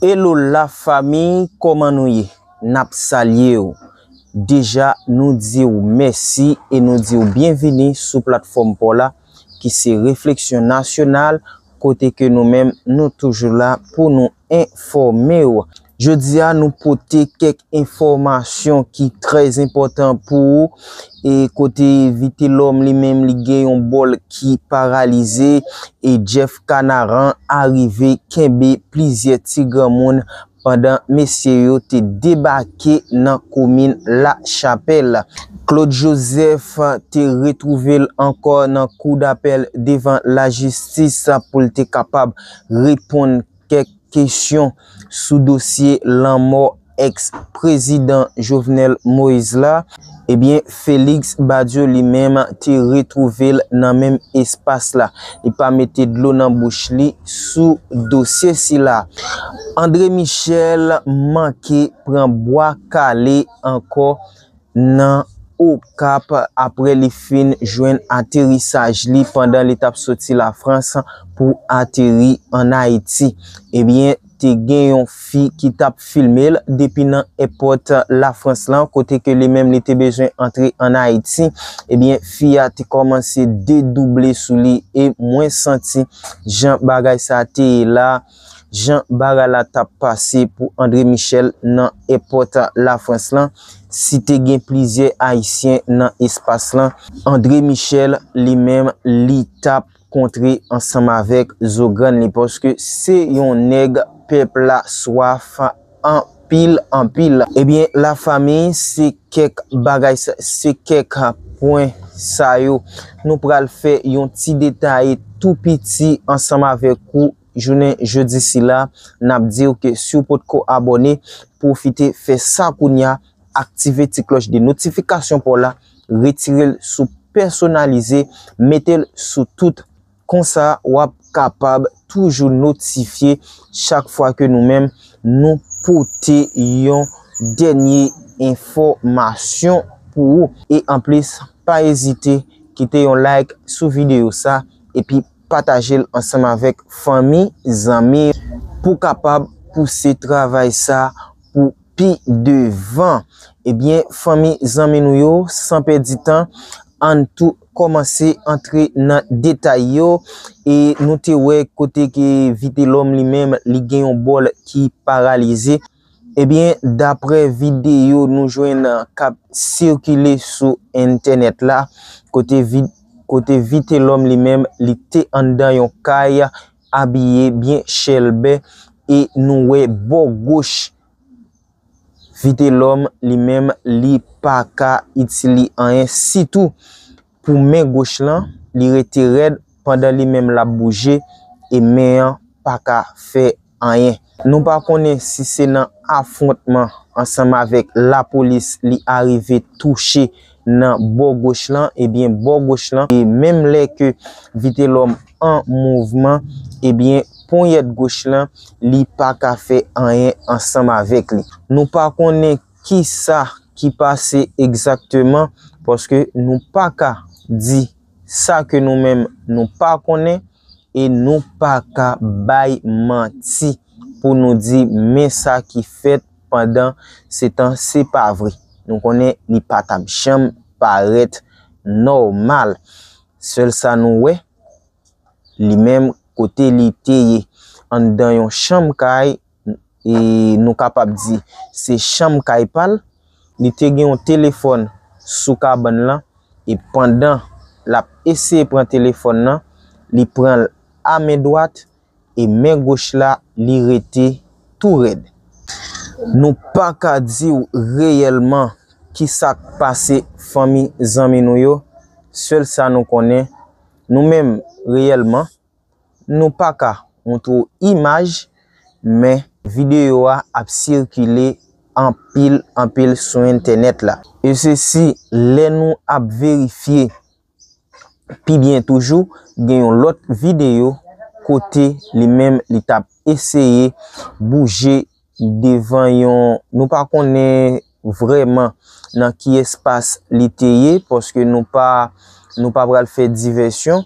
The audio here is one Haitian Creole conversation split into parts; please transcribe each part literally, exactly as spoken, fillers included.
Hello la fami, kòman nou ye? N ap salye w. Deja, nou di w mèsi e nou di w byenvini sou platfòm pa w la, ki se Refleksyon Nasyonal, kote ke nou menm, nou toujou la pou nou enfòme w. Jodi a, nou pote kèk enfòmasyon ki trè enpòtan pou ou, e kote Vitelhomme li menm, li gen yon bòl ki paralize, e Jeff Canaran arive kenbe plizyè ti granmoun pandan mesye yo te debake nan komin Lachapèl. Claude Joseph te retwouve l ankò nan kou dapèl devan lajistis pou l te kapab reponn kèk kesyon sou dosye lanmò èks prezidan Jovenel Moïse la. Ebyen, Félix Badio li menm te retwouve l nan menm espas la. Li pa mete dlo nan bouch li sou dosye sila. André Michel manke pran bwa kale ankò nan Okap apre li fin jwenn aterisaj li pandan li t ap soti Lafrans pou ateri ann Ayiti. Ebyen, te gen yon fi ki t ap filme l depi nan èpòt Lafrans lan, kote ke li menm li te bezwen antre ann Ayiti. Ebyen, fi a te kòmanse dedouble sou li e mwen santi jan bagay sa te ye la, jan bagay la t ap pase pou André Michel nan èpòt Lafrans lan. Si te gen plizyè Ayisyen nan espas lan, André Michel li menm li t ap kontre ansanm avèk zo grann li, paske se yon nèg pèp la swaf anpil, anpil. Ebyen, lafanmi, se kèk bagay sa, se kèk pwen sa yo. Nou pral fè yon ti detay tou piti ansanm avèk ou jounen jodi sila. N ap di w ke si w potko abòne, pwofite fè sa kounye a, aktive ti klòch de notifikasyon pa w la, retire l sou pèsonalize, mete l sou tout. Konsa, w ap kapab toujou notifye chak fwa ke nou menm nou pote yon dènye enfòmasyon pou ou. E anplis, pa ezite kite yon like sou videyo sa, epi pataje l ansanm avèk fanmi, zanmi, pou kapab pouse travay sa pou pi devan. Ebyen, fanmi, zanmi nou yo, san pèdi tan, ann tou kòmanse antre nan detay yo. E nou te wè kote ke Vitelhomme li menm, li gen yon bòl ki paralize. Ebyen, daprè videyo nou jwenn k ap sikile sou entènèt la, kote Vi-, kote Vitelhomme li menm, li te anndan yon kay, abiye byen chèlbè, e nou wè bò goch Vitelhomme li menm, li pa ka itili anyen, sitou pou men goch lan, li rete rèd pandan li menm l ap bouje, e men an pa ka fè anyen. Nou pa konnen si se nan afwontman ansanm avèk lapolis li arive touche nan bò goch lan, ebyen, bò goch lan, e menm lè ke Vitelhomme an mouvman, ebyen, ponyèt goch lan, li pa ka fè anyen ansanm avèk li. Nou pa konnen kisa ki pase egzakteman, paske nou pa ka di sa ke nou menm nou pa konnen, e nou pa ka bay manti pou nou di men sa ki fèt pandan se tan, se pa vre. Nou konnen li pa t ap janm parèt nòmal. Sèl sa nou wè, li menm kote li te ye, anndan yon chanm kay, e nou kapab di se chanm kay pa l, li te gen yon telefòn sou kabann lan, e pandan l ap eseye pran telefòn nan, li pran l a men dwat, e men goch la, li rete tou rèd. Nou pa ka di w reyèlman kisa k pase fanmi, zanmi nou yo. Sèl sa nou konnen, nou menm reyèlman, nou pa ka montre w imaj, men videyo a ap sikile anpil, anpil sou entènèt la. E se si lè nou ap verifye pi byen toujou, gen yon lòt videyo kote li menm li t ap eseye bouje devan yon, nou pa konnen vrèman nan ki espas li te ye, paske nou pa, nou pa pral fè divèsyon.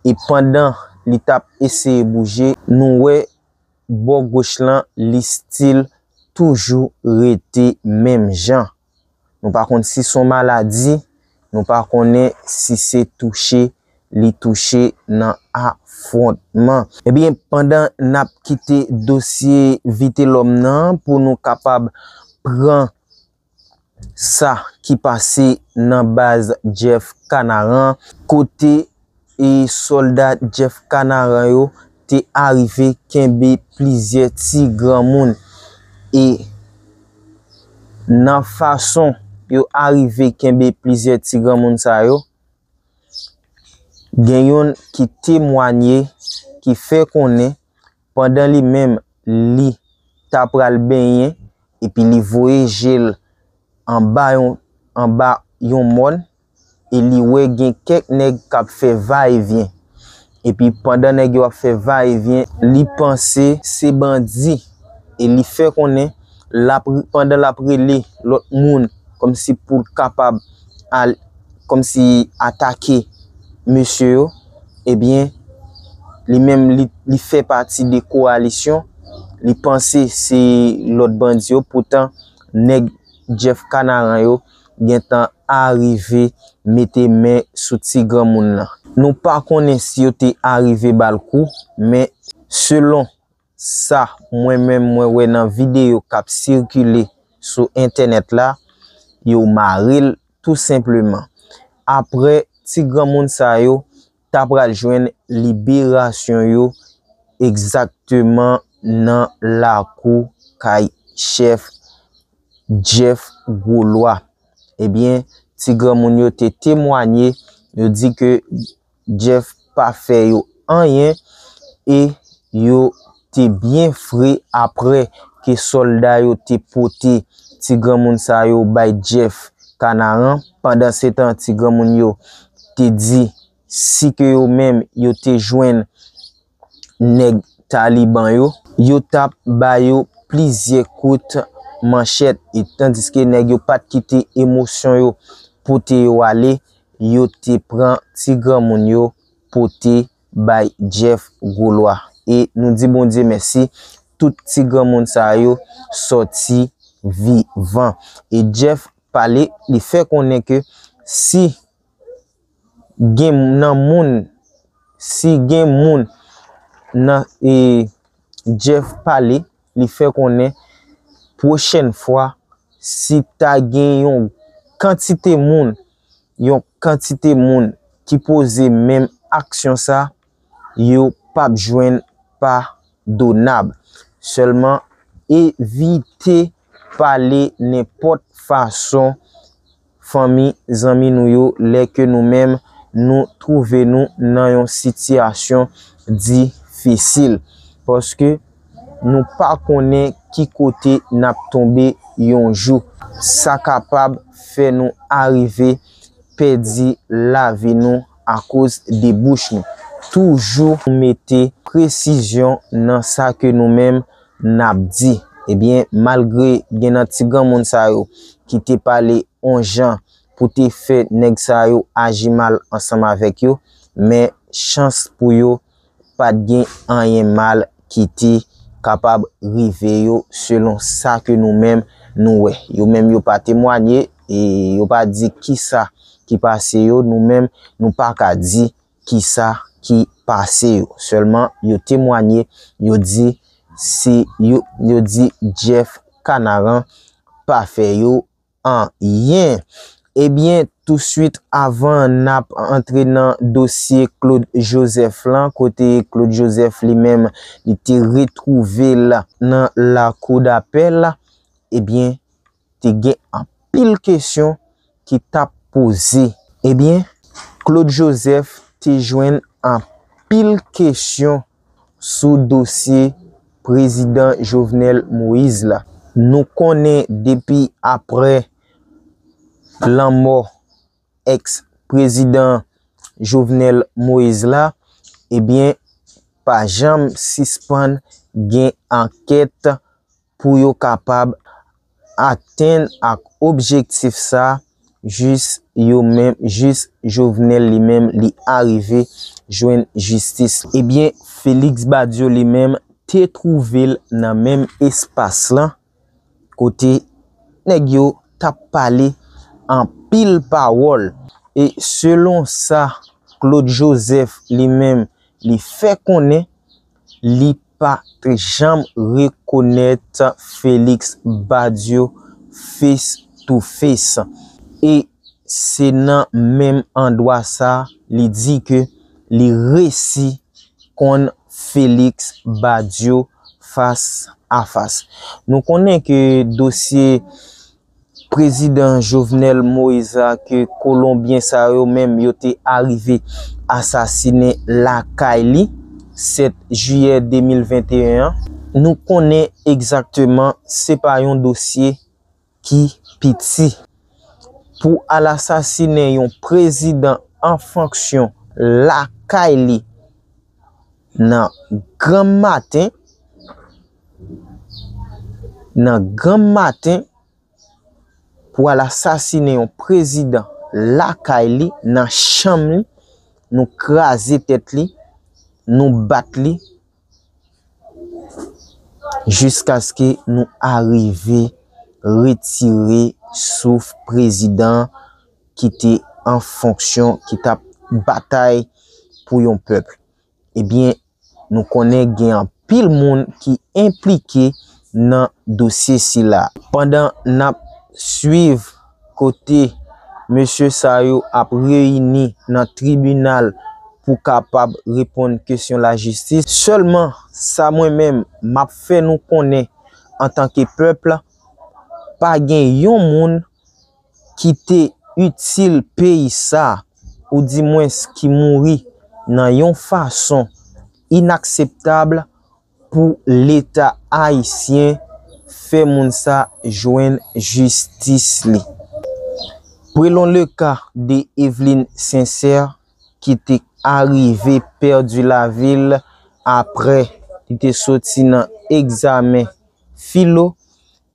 E pandan li t ap eseye bouje, nou wè bò goch lan, li still toujou rete menm jan. Nou pa konn si se yon maladi, nou pa konnen si se touche li touche nan afwontman. Ebyen, pandan n ap kite dosye Vitelhomme nan pou nou kapab pran sa ki pase nan baz Jeff Canaran, kote e sòlda Jeff Canaran yo te arive kenbe plizyè ti granmoun. E nan fason yo arive kenbe plizyè ti granmoun sa yo, gen youn ki temwanye, ki fè konnen pandan li menm li ta pral benyen, epi li voye je l anba yon, anba yon mòn, e li wè gen kèk nèg k ap fè va e vyen. Epi pandan nèg yo ap fè va e vyen, li panse se bandi, e li fè konnen l ap, pandan l ap rele lòt moun kòmsi pou l kapab al, kòmsi atake mesye yo, ebyen, li menm li, li fè pati de kowalisyon, li panse se lòt bandi yo, poutan nèg Jeff Canaran yo gentan arive mete men sou ti granmoun nan. Nou pa konnen si yo te arive ba l kou, men selon sa mwen menm mwen wè nan videyo k ap sikile sou entènèt la, yo mare l tou senpleman. Apre ti granmoun sa yo ta pral jwenn liberasyon yo egzakteman nan lakou kay chèf Jeff Gwolwa. Ebyen, ti granmoun yo te temwanye, yo di ke Jeff pa fè yo anyen e yo te byen fre apre ke sòlda yo te pote ti granmoun sa yo bay Jeff Canaran. Pandansetan, ti granmoun yo te di si ke yo menm yo te jwenn nèg Taliban yo, yo t ap ba yo plizyè kout manchèt, e tandiske nèg yo pa t kite emosyon yo pote yo ale, yo te pran ti granmoun yo pote bay Jeff Gwolwa. E nou di Bondye mèsi, tout ti granmoun sa yo sòti vivan. E Jeff pale, li fè konnen ke si gen nan moun, si gen moun nan, e, Jeff pale, li fè konnen pwochèn fwa, si ta gen yon kantite moun, yon kantite moun ki poze menm aksyon sa, yo p ap jwenn padonab. Sèlman evite pale nenpòt fason fanmi, zanmi nou yo, lè ke nou menm nou twouve nou nan yon sitiyasyon difisil. Paske nou pa konnen ki kote n ap tonbe yon jou. Sa kapab fè nou arive pèdi lavi nou akoz de bouch nou. Toujou mete presizyon nan sa ke nou menm n ap di. Ebyen, malgre gen nan ti granmoun sa yo ki te pale on jan pou te fè nèg sa yo aji mal ansanm avèk yo, men chans pou yo, pa t gen anyen mal ki te kapab rive yo, selon sa ke nou menm nou wè. Yo menm yo pa temwanye e yo pa di kisa ki pase yo, nou menm nou pa ka di kisa ki pase yo. Sèlman yo temwanye, yo di se yo, yo di Jeff Canaran pa fè yo anyen. Ebyen, touswit avan n ap antre nan dosye Claude Joseph lan, kote Claude Joseph li menm, li te retwouve l nan lakou dapèl, ebyen, te gen anpil kesyon ki t ap poze. Ebyen, Claude Joseph te jwenn anpil kesyon sou dosye prezidan Jovenel Moïse la. Nou konnen depi apre lanmò èks prezidan Jovenel Moïse la, ebyen, pa janm sispann gen ankèt pou yo kapab atenn ak objektif sa, jis yo menm, jis Jovenel li menm, li arive jwenn jistis. Ebyen, Félix Badio li menm te twouve l nan menm espas lan, kote nèg yo t ap pale anpil pawòl. E selon sa Claude Joseph li menm li fè konnen, li pa t janm rekonèt Félix Badio face to face. E se nan menm andwa sa li di ke li resi konn Félix Badio fas a fas. Nou konnen ke dosye prezidan Jovenel Moïse la ke Kolonbyen sa yo menm yo te arive asasinen lakay li sèt jiyè de mil venteyen an. Nou konnen egzakteman se pa yon dosye ki piti. Pou al asasinen yon prezidan an fonksyon lakay li nan granm maten, nan granm maten, pou al asasinen yon prezidan lakay li, nan chanm li, nou kraze tèt li, nou bat li, jiskaske nou arive retire souf prezidan ki te an fonksyon, ki t ap batay pou yon pèp. Ebyen, nou konnen gen anpil moun ki enplike nan dosye sila. Pandan n ap swiv kote mesye sa yo ap reyini nan tribinal pou kapab reponn kesyon lajistis, sèlman sa mwen menm m ap fè nou konnen antanke pèp, pa gen yon moun ki te itil peyi sa, oudimwens ki mouri nan yon fason inakseptab pou Leta ayisyen fè moun sa jwenn jistis li. Prenons le cas de Eveline Sincère ki te arive pèdi lavi l apre li te soti nan egzamen filo,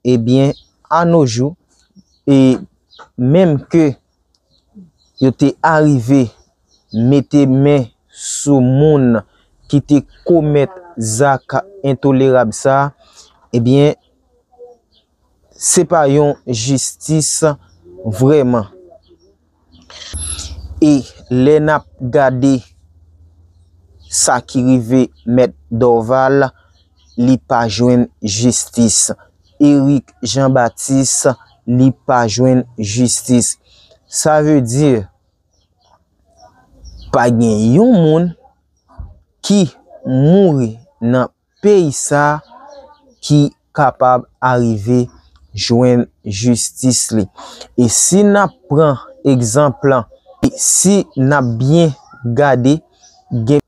ebyen, a nos jours, e menm ke yo te arive mete men sou moun ki te komèt zak entolerab sa, ebyen, se pa yon jistis vrèman. E lè n ap gade sa ki rive Mèt Dorval, li pa jwenn jistis. Eric Jean Baptiste, li pa jwenn jistis. Sa vle di, pa gen yon moun ki mouri nan peyi sa ki kapab arive jwenn jistis li. E si n ap pran egzanp lan, e si n ap byen gade, gen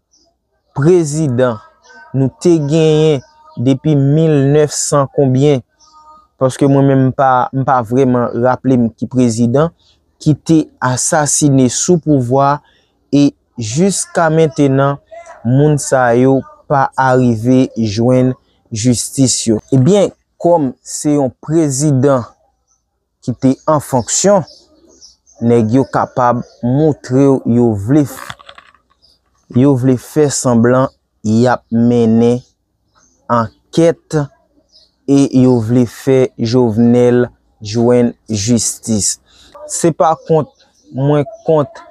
prezidan nou te genyen depi mil nèf san konbyen, paske mwen menm m pa, m pa vrèman raple m ki prezidan ki te asasine sou pouvwa, e jiska mentenan, moun sa yo pa arive jwenn jistis yo. Ebyen, kòm se yon prezidan ki te an fonksyon, nèg yo kapab montre w yo vle f-, yo vle fè sanblan y ap mennen ankèt e yo vle fè Jovenel jwenn jistis. Se pa kont mwen kont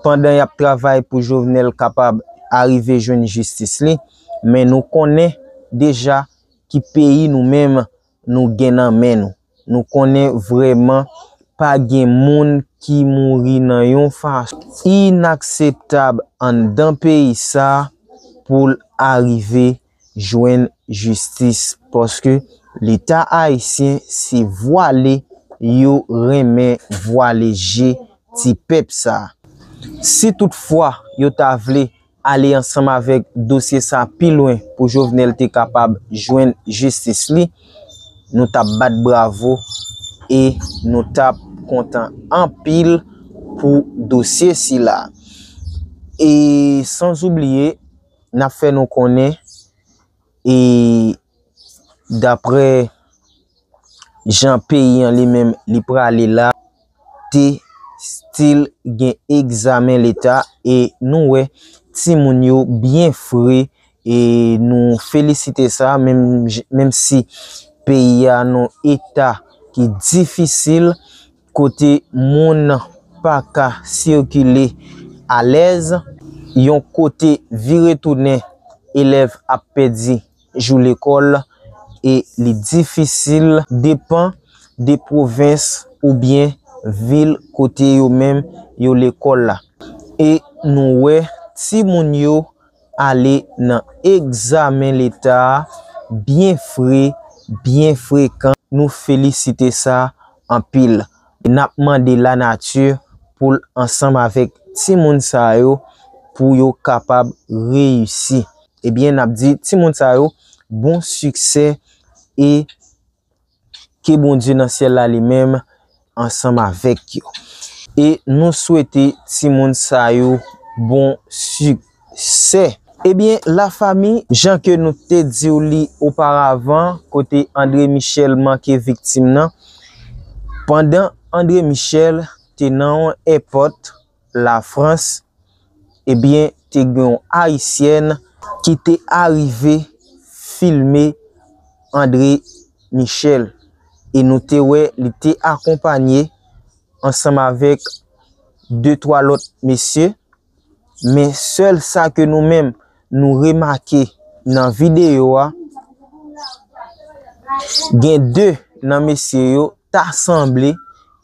pandan y ap travay pou Jovenel kapab arive jwenn jistis li, men nou konnen deja ki peyi nou menm nou gen nan men nou. Nou konnen vrèman pa gen moun ki mouri nan yon fason inakseptab anndan peyi sa pou l arive jwenn jistis, paske Leta ayisyen se vwale yo renmen vwale je ti pèp sa. Si toutfwa yo ta vle ale ansanm avèk dosye sa pi lwen pou Jovenel te kapab jwenn jistis li, nou t ap bat bravo e nou t ap kontan anpil pou dosye sila. E sanzoubliye, n ap fè nou konnen, e daprè jan peyi an li menm li prale la, te still gen egzamen leta e nou wè timoun yo byen fre E nou felisite sa, menm, menm si peyi a nan eta ki difisil, kote moun pa ka sikile alèz, yon kote vire tounen, elèv ap pèdi jou lekòl, e li difisil depan de pwovens oubyen vil kote yo menm yo lekòl la. E nou wè timoun yo ale nan egzamen leta a byen fre, byen frekan. Nou felisite sa anpil. E n ap mande lanati pou l ansanm avèk timoun sa yo, pou yo kapab reyisi. Ebyen, n ap di timoun sa yo bon siksè e ke Bondye nan syèl la li menm ansanm avèk yo. E nou swete timoun sa yo bon siksè. Ebyen, lafanmi, jan ke nou te di w li oparavan, kote André Michel manke viktim nan, pandan André Michel te nan yon èpòt Lafrans, ebyen, te gen yon Ayisyèn ki te arive filme André Michel. E nou te wè li te akonpanye ansanm avèk de, twa lòt mesye. Men sèl sa ke nou menm nou remake nan videyo a, gen de nan mesye yo ta sanble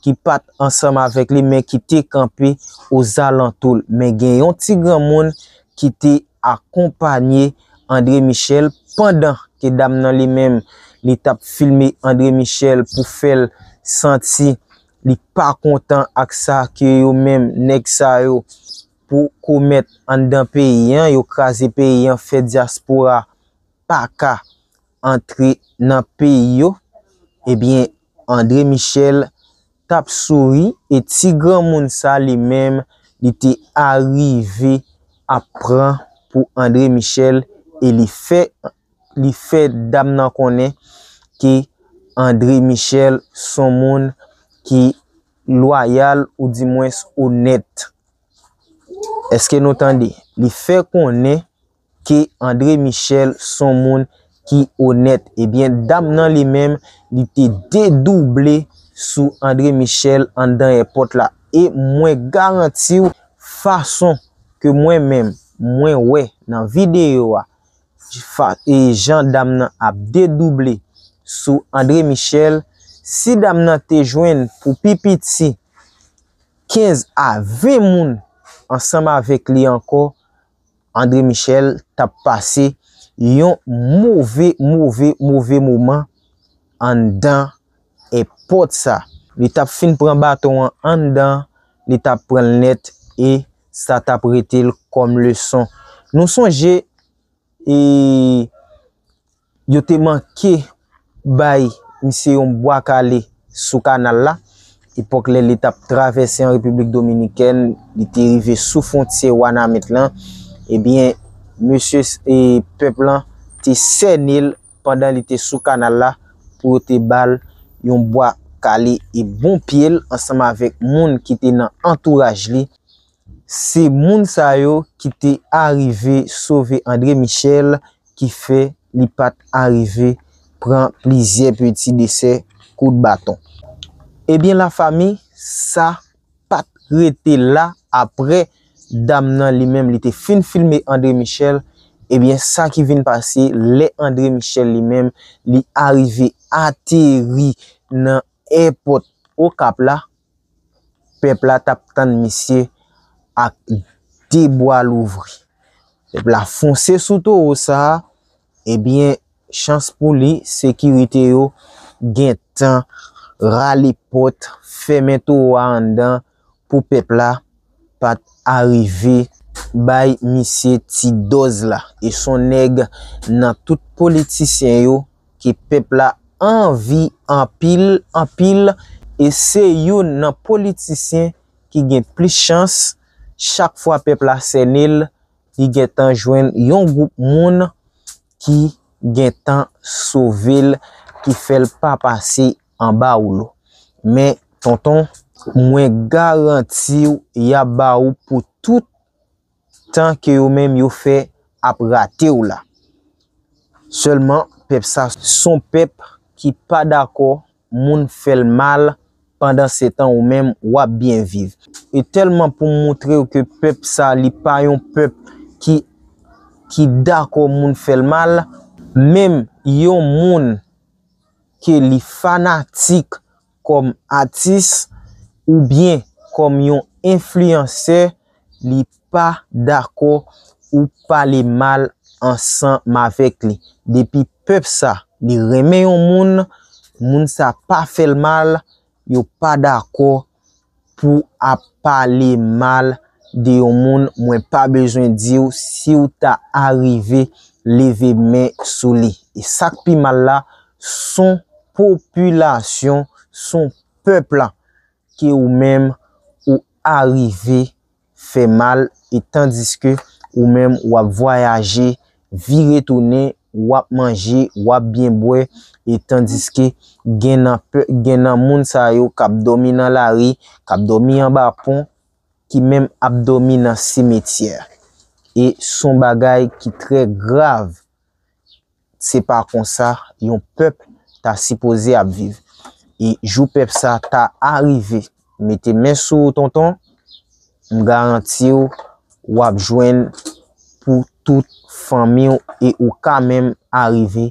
ki pa t ansanm avèk li, men ki te kanpe ozalantou l. Men gen yon ti granmoun ki te akonpanye André Michel pandan ke dam nan li menm, li t ap filme André Michel pou fè l santi li pa kontan ak sa ke yo menm, nèg sa yo, pou komèt anndan peyi an, yo kraze peyi an, fè dyaspora pa ka antre nan peyi yo. Ebyen, André Michel t ap souri e ti granmoun sa li menm, li te arive ap pran pou André Michel e li fè, li fè dam nan konnen ke André Michel s on moun ki lwayal oudimwens onèt. Èske nou tande? Li fè konnen ke André Michel s on moun ki onèt. Ebyen, dam nan li menm, li te dedouble sou André Michel anndan èpòt la. E mwen garanti w, fason ke mwen menm, mwen wè nan videyo a, fa- e jan dam nan ap dedouble sou André Michel, si dam nan te jwenn pou pi piti kenz a ven moun ansanm avèk li ankò, André Michel t ap pase yon move, move, move moman anndan èpòt sa. Li t ap fin pran baton an anndan, li t ap pran l nèt e sa t ap rete l kòm leson. Nou sonje, e, yo te manke bay misye yon bwa kale sou kanal la. Epòk lè li t ap travèse an Repiblik Dominikèn, li te rive sou fwontyè Wanament lan. Ebyen, mesye s- e pèp lan te sène l pandan li te sou kanal la pou yo te ba l yon bwa kale e bon pye l ansanm avèk moun ki te nan antouraj li. Se moun sa yo ki te arive sove André Michel ki fè li pa t arive pran plizyè peti desè kout baton. Ebyen, lafanmi, sa pa t rete la. Apre dam nan li menm, li te fin filme André Michel, ebyen, sa ki vin pase, lè André Michel li menm, li arive ateri nan èpòt Okap la, pèp la t ap tann misye ak de bwa louvri. Pèp la fonse sou towo sa a, ebyen, chans pou li, sekirite yo gentan rale pòt, fèmen towo a anndan pou pèp la pa t arive bay misye ti dòz la. E s on nèg nan tout politisyen yo ke pèp la anvi anpil, anpil, e se youn nan politisyen ki gen plis chans. Chak fwa pèp la sène l, li gentan jwenn yon gwoup moun ki gentan sove l, ki fè l pa pase anba woulo. Men, tonton, mwen garanti w, y ap ba ou pou tout tan ke yo menm yo fè ap rate w la. Sèlman, pèp sa s on pèp ki pa dakò moun fè l mal, pandan se tan ou menm w ap byen viv. E tèlman pou m montre w ke pèp sa, li pa yon pèp ki, ki dakò moun fè l mal, menm yon moun ke li fanatik kòm atis oubyen kòm yon enfliyansè, li pa dakò ou pale mal ansanm avèk li. Depi pèp sa, li renmen yon moun, moun sa pa fè l mal, yo pa dakò pou ap pale mal de yon moun, mwen pa bezwen di w si w ta arive leve men sou li. E sa k pi mal la, s on popilasyon, s on pèp la, ke ou menm ou arive fè mal, e tandiske ou menm w ap vwayaje, vire tounen, w ap manje, w ap byen bwè, e tandiske gen nan pè-, gen nan moun sa yo k ap dòmi nan lari, k ap dòmi anba pon, ki menm ap dòmi nan simetyè. E s on bagay ki trè grav. Se pa konsa yon pèp ta sipoze ap viv. E jou pèp sa ta arive mete men sou ou, tonton, m garanti w, w ap jwenn pou tout fanmi w e ou ka menm arive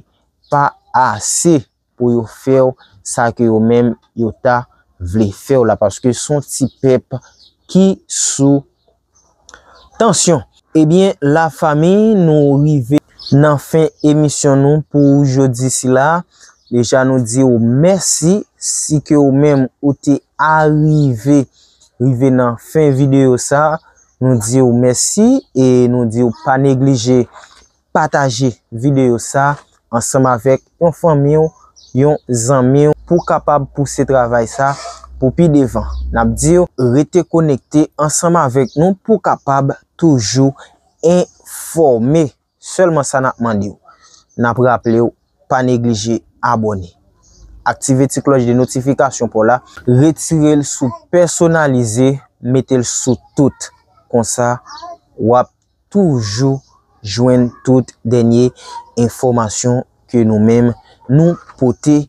pa ase pou yo fè w sa ke yo menm yo ta vle fè w la, paske s on ti pèp ki sou tansyon. Ebyen, lafanmi, nou rive nan fen emisyon nou pou jodi sila. Deja, nou di w mèsi, si ke ou menm ou te arive, rive nan fen videyo sa, nou di w mèsi e nou di w pa neglije pataje videyo sa ansanm avèk yon fanmi w, yon zanmi w, pou kapab pouse travay sa pou pi devan. N ap di w rete konekte ansanm avèk nou pou kapab toujou enfòme. Sèlman sa n ap mande w. N ap raple w, pa neglije abòne. Aktive ti klòch de notifikasyon pa w la, retire l sou pèsonalize, mete l sou tout. Konsa, w ap toujou jwenn tout dènye enfòmasyon ke nou menm nou pote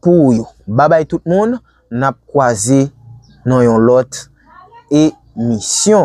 pou ou yo. Babay tout moun, n ap kwaze nan yon lòt emisyon.